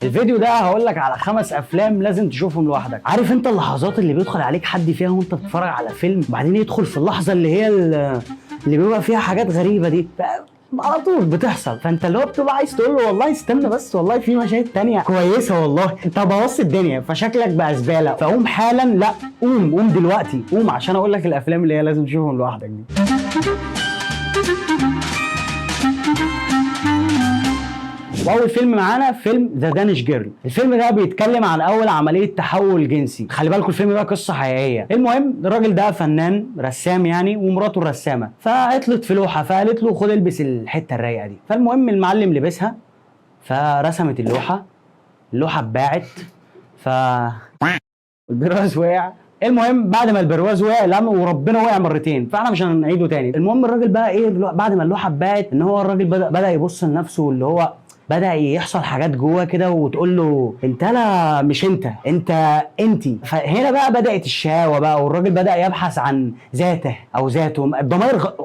الفيديو ده هقول لك على 5 افلام لازم تشوفهم لوحدك. عارف انت اللحظات اللي بيدخل عليك حد فيها وانت بتتفرج على فيلم، وبعدين يدخل في اللحظة اللي هي اللي بيبقى فيها حاجات غريبة دي على طول بتحصل، فانت اللي هو بتبقى عايز تقول له والله استنى بس، والله في مشاهد تانية كويسة، والله انت بوظت الدنيا فشكلك بقى زبالة، فقوم حالا، لا قوم قوم دلوقتي، قوم عشان اقول لك الافلام اللي هي لازم تشوفهم لوحدك دي. واول فيلم معانا فيلم The Danish Girl. الفيلم ده بيتكلم عن اول عملية تحول جنسي، خلي بالكم الفيلم ده قصة حقيقية. المهم الراجل ده فنان رسام يعني، ومراته الرسامه، فعطلت في لوحة فقالت له خد البس الحتة الرايقه دي. فالمهم المعلم لبسها فرسمت اللوحة، اللوحة اتباعت، ف البرواز وقع. المهم بعد ما البرواز وقع لم وربنا وقع مرتين، فاحنا مش هنعيده تاني. المهم الراجل بقى ايه بعد ما اللوحة اتباعت، ان هو الراجل بدا يبص لنفسه، اللي هو بدا يحصل حاجات جواه كده وتقول له انت لا مش انت، انت انتي. فهنا بقى بدات الشهاوه بقى، والراجل بدا يبحث عن ذاته او ذاته،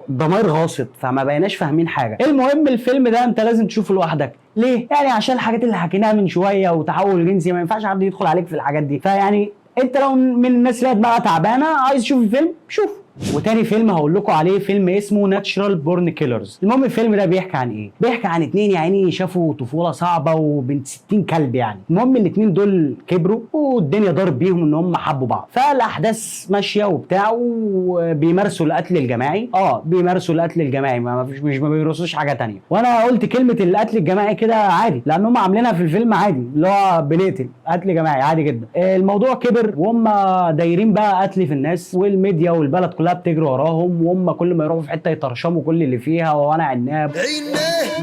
الضمائر غاصت، فما بقيناش فاهمين حاجة. المهم الفيلم ده انت لازم تشوفه لوحدك. ليه؟ يعني عشان الحاجات اللي حكيناها من شوية وتحول جنسي، ما ينفعش حد يدخل عليك في الحاجات دي. فيعني انت لو من الناس اللي دماغها تعبانة عايز تشوف الفيلم شوف. وتاني فيلم هقول لكم عليه فيلم اسمه Natural Born Killers. المهم الفيلم ده بيحكي عن ايه؟ بيحكي عن اتنين يعني شافوا طفولة صعبة وبنت 60 كلب يعني. المهم الاتنين دول كبروا والدنيا ضرب بيهم ان هم حبوا بعض، فالاحداث ماشية وبتاع، وبيمارسوا القتل الجماعي. بيمارسوا القتل الجماعي، ما فيش، مش ما بيمارسوش حاجة تانية. وانا قلت كلمة القتل الجماعي كده عادي لان هم عاملينها في الفيلم عادي، اللي هو بنقتل قتل جماعي عادي جدا. الموضوع كبر وهم دايرين بقى قتل في الناس، والميديا والبلد كلها بتجري وراهم، وهم كل ما يروحوا في حتة يطرشموا كل اللي فيها، وانا عناب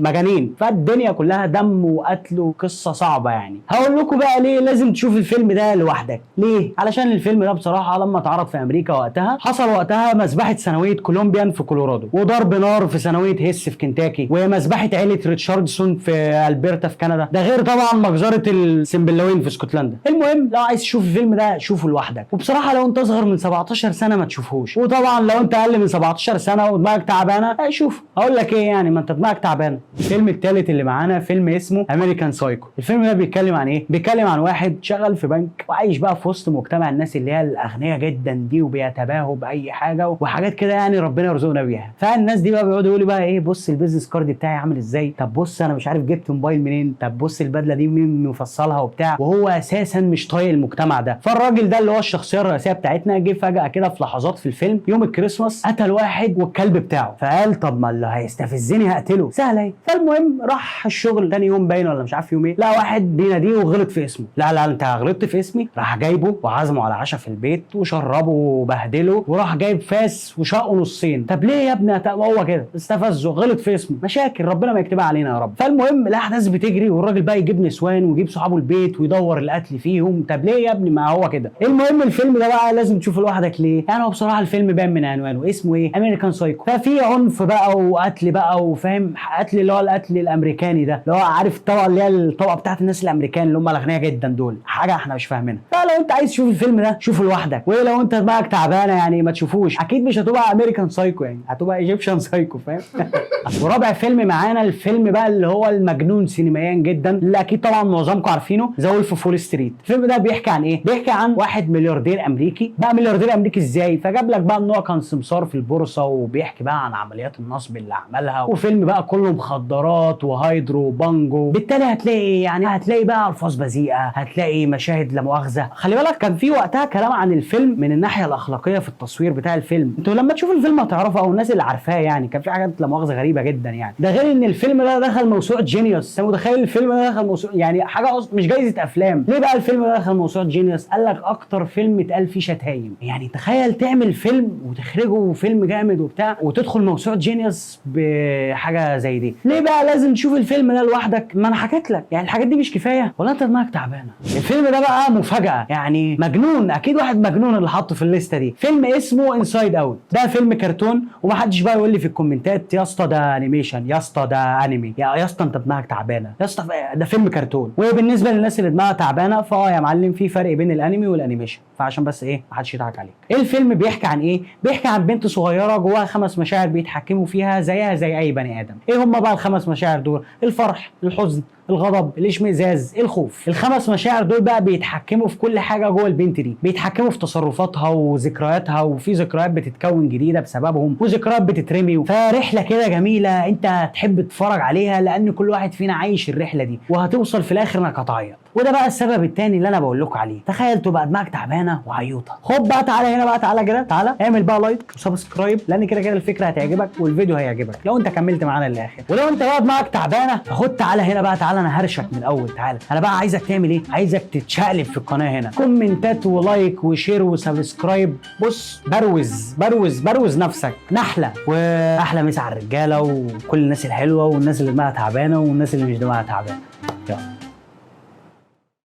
مجانين. فالدنيا كلها دم وقتل وقصة صعبة يعني. هقول لكم بقى ليه لازم تشوف الفيلم ده لوحدك. ليه؟ علشان الفيلم ده بصراحة لما اتعرض في امريكا وقتها، حصل وقتها مذبحه ثانوية كولومبيان في كولورادو، وضرب نار في ثانوية هيس في كنتاكي، ومذبحه عيله ريتشاردسون في البرتا في كندا، ده غير طبعا مجزرة السمبلاوين في اسكتلندا. المهم لو عايز تشوف الفيلم ده شوفه لوحدك، وبصراحة لو انت اصغر من 17 سنة ما تشوفهوش، وطبعا لو انت اقل من 17 سنة ودماغك تعبانة شوف. هقول لك ايه يعني، ما انت دماغك تعبانة. الفيلم الثالث اللي معانا فيلم اسمه American Psycho. الفيلم ده بيتكلم عن ايه؟ بيتكلم عن واحد شغال في بنك وعايش بقى في وسط مجتمع الناس اللي هي الاغنياء جدا دي، وبيتباهوا باي حاجة وحاجات كده يعني ربنا يرزقنا بيها. فالناس دي بقى بيقعدوا يقولوا بقى ايه، بص ال business card بتاعي عامل ازاي، طب بص انا مش عارف جبت موبايل منين، طب بص البدلة دي مين مفصلها وبتاع، وهو اساسا مش طايق المجتمع ده. فالراجل ده اللي هو الشخصية الرئيسية بتاعتنا جه فجاة كده في لحظات في الفيلم يوم الكريسماس قتل واحد والكلب بتاعه، فقال طب ما اللي هيستفزني هقتله، سهلة اهي. فالمهم راح الشغل تاني يوم باين ولا مش عارف يوم ايه، لا واحد بيناديه وغلط في اسمه، لا لا انت غلطت في اسمي، راح جايبه وعزمه على عشاء في البيت وشربه وبهدله، وراح جايب فاس وشقه نصين. طب ليه يا ابني؟ طب هو كده استفزه، غلط في اسمه، مشاكل ربنا ما يكتبها علينا يا رب. فالمهم الاحداث بتجري، والراجل بقى يجيب نسوان ويجيب صحابه البيت ويدور القتل فيهم. طب ليه يا ابني؟ ما هو كده. المهم الفيلم ده بقى لازم تشوفه لوحدك. ليه؟ يعني هو بصراحة الفيلم باين من عنوانه، اسمه ايه؟ American Psycho. ففي عنف بقى وقتل بقى، وفاهم قتل اللي هو القتل الامريكاني ده، اللي هو عارف الطبقة اللي هي الطبقة بتاعت الناس الامريكان اللي هم الاغنياء جدا دول، حاجة احنا مش فاهمينها. فلو انت عايز تشوف الفيلم ده شوفه لوحدك، ولو انت دماغك تعبانة يعني ما تشوفوش، اكيد مش هتبقى American Psycho يعني، هتبقى Egyptian Psycho، فاهم؟ ورابع فيلم معانا الفيلم بقى اللي هو المجنون سينمائيا جدا، اللي اكيد طبعا معظمكم عارفينه، The Wolf of Wall Street. الفيلم ده بيحكي عن ايه؟ بيحكي عن واحد ملياردير امريكي. بقى ملياردير امريكي ازاي؟ فجاب لك بقى ان هو كان سمسار في البورصة، وبيحكي بقى عن عمليات النصب اللي عملها، وفيلم بقى كله مخدرات وهايدرو وبانجو. بالتالي هتلاقي ايه؟ يعني هتلاقي بقى الفاظ بذيئة، هتلاقي مشاهد لا مؤاخذة. خلي بالك كان في وقتها كلام عن الفيلم من الناحية الاخلاقية في التصوير بتاع الفيلم، انتوا لما تشوفوا الفيلم هتعرفوا، او الناس اللي عارفاه يعني، كان في حاجات لا مؤاخذة غريبة جدا يعني. ده غير ان الفيلم ده دخل موسوعة جينيوس. انت متخيل الفيلم ده دخل موسوعة يعني حاجة مش جايزة افلام؟ ليه بقى الفيلم ده دخل موسوعة جينيوس؟ قال لك اكتر فيلم اتقال فيه شتايم. يعني تخيل تعمل فيلم وتخرجه فيلم جامد وبتاع وتدخل موسوعة جينيوس بحاجة زي دي. ليه بقى لازم تشوف الفيلم ده لوحدك؟ ما انا حكيت لك يعني الحاجات دي مش كفاية ولا انت دماغك تعبانة؟ الفيلم ده بقى مفاجاة يعني، مجنون، اكيد واحد مجنون اللي حطه في الليستة دي. فيلم اسمه Inside Out. ده فيلم كرتون، ومحدش بقى يقول لي في الكومنتات يا اسطى ده animation، يا اسطى ده انمي، يا اسطى انت دماغك تعبانة، يا اسطى ده فيلم كرتون. وبالنسبة للناس اللي دماغها تعبانة فاه يا معلم في فرق بين الانمي وال animation، فعشان بس ايه محدش يضحك عليك. ايه الفيلم بيحكي عن ايه؟ بيحكي عن بنت صغيرة جواها 5 مشاعر بيتحكموا فيها زيها زي اي بني ادم. ايه هم بقى ال5 مشاعر دول؟ الفرح، الحزن، الغضب، الاشمئزاز، الخوف. الخمس مشاعر دول بقى بيتحكموا في كل حاجة جوه البنت دي، بيتحكموا في تصرفاتها وذكرياتها، وفي ذكريات بتتكون جديدة بسببهم وذكريات بتترمي. فرحله كده جميلة انت تحب تتفرج عليها، لان كل واحد فينا عايش الرحلة دي، وهتوصل في الاخر انك هتعيط. وده بقى السبب التاني اللي انا بقول لكم عليه. تخيل تبقى دماغك تعبانة وعيوطه. خد بقى تعالى هنا بقى، تعالى كده، تعالى اعمل بقى like و subscribe، لان كده كده الفكرة هتعجبك والفيديو هيعجبك لو انت كملت معانا للاخر. ولو انت بقى دماغك تعبانة فخد تعالى هنا بقى، تعالى انا هرشك من الاول. تعالى انا بقى عايزك تعمل ايه؟ عايزك تتشقلب في القناة هنا، كومنتات و like و share و subscribe. بص بروز بروز بروز نفسك نحله. واحلى مسا على الرجالة وكل الناس الحلوة والناس اللي دماغها تعبانة والناس اللي مش دماغها تعبانة. يلا.